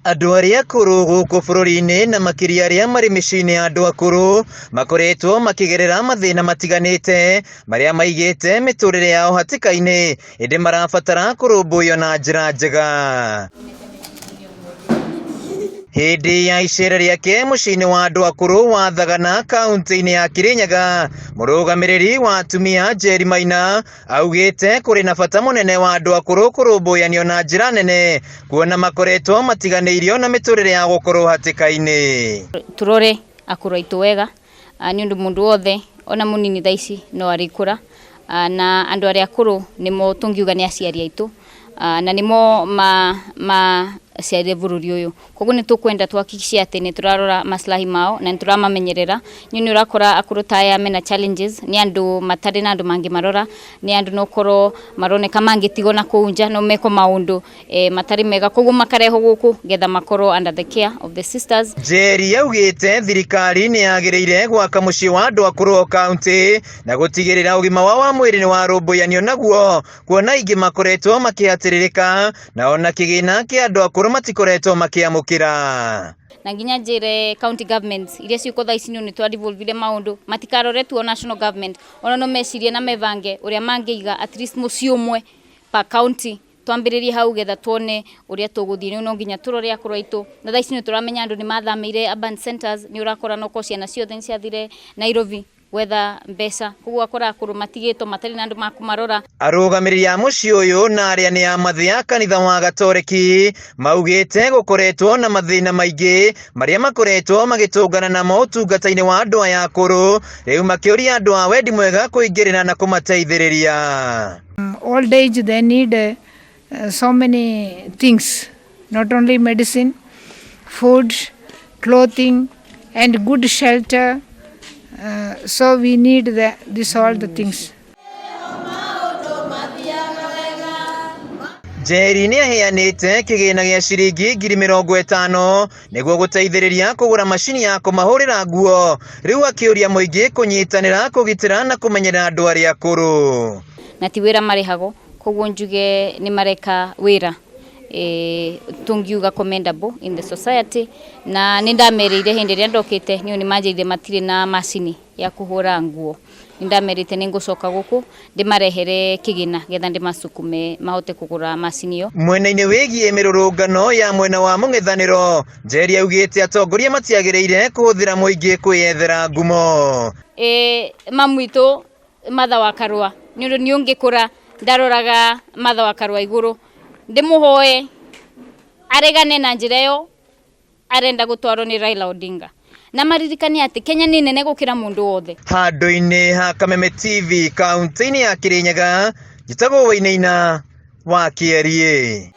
Andũ arĩa akũrũ gũkũ bũrũri-inĩ na makĩria arĩa marĩ mĩciĩ-inĩ ya andũ akũrũ makoretwo makĩgerera mathĩna matiganĩte marĩa maigĩte mĩtũrĩre yao hatĩka-inĩ ĩndĩ marabatara kũrũmbũiyo na njĩra njega. Hĩndĩ ya icera rĩake mũciĩ-inĩ wa andũ akũrũ wa Thagana kaũntĩ-inĩ ya Kirinyaga, mũrũgamĩrĩri wa atumia Njeri Maina augĩte kũrĩ na bata mũnene wa andũ akũrũ kũrũmbũyanio na njĩra nene kuona makoretwo matiganĩirio na mĩtũrĩre ya gũkorwo hatĩka-inĩ. Tũrore akũrũ aitũ wega nĩ ũndũ mũndũ wothe ona mũnini thaa ici no arĩkũra na andũ arĩa akũrũ nĩmo tũngiuga nĩ aciari aitũ na nĩmo maciarire bũrũri ũyũ. Koguo nĩ tũkwenda tũhakikice atĩ nĩ tũrarora maslahi mao na nĩ tũramamenyerera. Nĩ nĩ ũrakora akũrũ ta aya mena challenges, nĩ andũ matarĩ na andũ mangĩmarora, nĩ andũ nokorwo maroneka mangĩtigwo na kũu nja no mekwo maũndũ matarĩ mega, koguo makarehwo gũkũ getha makorwo under the care of the sisters. Njeri augĩte thirikari nĩ yagĩrĩire gwaka mũciĩ wa andũ akũrũ o kaũntĩ na gũtigĩrĩra ũgima wao wa mwĩrĩ nĩ warũmbũyanio naguo kuona aingĩ makoretwo makĩhatĩrĩrĩka na ona kĩgĩna kĩa andũ akũrũ matikoretwo makĩamũkĩra. Na nginya njĩre county governments iria ciũko thaa ici nĩ twa devolvire maũndũ matikarore tu o national government, ona no mecirie na mebange ũrĩa mangĩiga at least mũciĩ ũmwe per county, twambĩrĩrie hau getha tuone ũrĩa tũgũthiĩ. No nginya tũrore akũrũ aitũ, na thaa ici nĩ tũramenya andũ nĩ mathamĩire urban centers, nĩ ũrakora no korwo ciana ciothe nĩ ciathire Nairobi gwetha mbeca, koguo ũgakora akũrũ matigĩtwo matarĩ na andũ ma kũmarora. Arũgamĩrĩri a mũciĩ ũyũ na arĩa nĩ a mathĩa kanitha wa Gatoreki maugĩte gũkoretwo na mathĩna maingĩ marĩa makoretwo magĩtũngana namo ũtungata-inĩ wa andũ aya akũrũ, rĩu makĩũria andũ a wendi mwega kũingĩrĩra na kũmateithĩrĩria. Old age they need so many things, not only medicine, food, clothing and good shelter. So we need this all the things. Njeri nĩ aheanĩte kĩgĩna gĩa ciringi 50,000 nĩguo gũteithĩrĩria kũgũra macini ya kũmahũrĩra nguo, rĩu akĩũria mũingĩ kũnyitanĩra kũgitĩra na kũmenyerera andũ arĩa akũrũ. Na ti wĩra marĩhagwo, koguo njuge nĩ mareka wĩra tũngiuga commendable in the society, na nĩ ndamerĩire hĩndĩ ĩrĩa ndokĩte nĩ nĩ manjĩrire matirĩ na macini ya kũhũra nguo. Nĩ ndamerĩte nĩ ngũcoka gũkũ ndĩmarehere kĩgĩna getha ndĩmacukume mahote kũgũra macini ĩyo. Mwena-inĩ wĩgiĩ mĩrũrũngano ya mwena wa mũng'ethanĩro, Njeri augĩte atongoria matiagĩrĩire kũhũthĩra mũingĩ kwĩyethera ngumo. Mamu witũ Martha wa Karua nĩ ũndũ niĩ ũngĩkũra ndaroraga Martha wa Karua igũrũ, ndĩmũhoe aregane na njĩra ĩyo arenda gũtwarwo nĩ Raila Odinga, na maririkane atĩ Kenya nĩ nene gũkĩra mũndũ wothe. Handũ-inĩ ha Kameme TV kaũntĩ-inĩ ya Kirinyaga, njĩtagwo Wainaina wa Kĩeriĩ.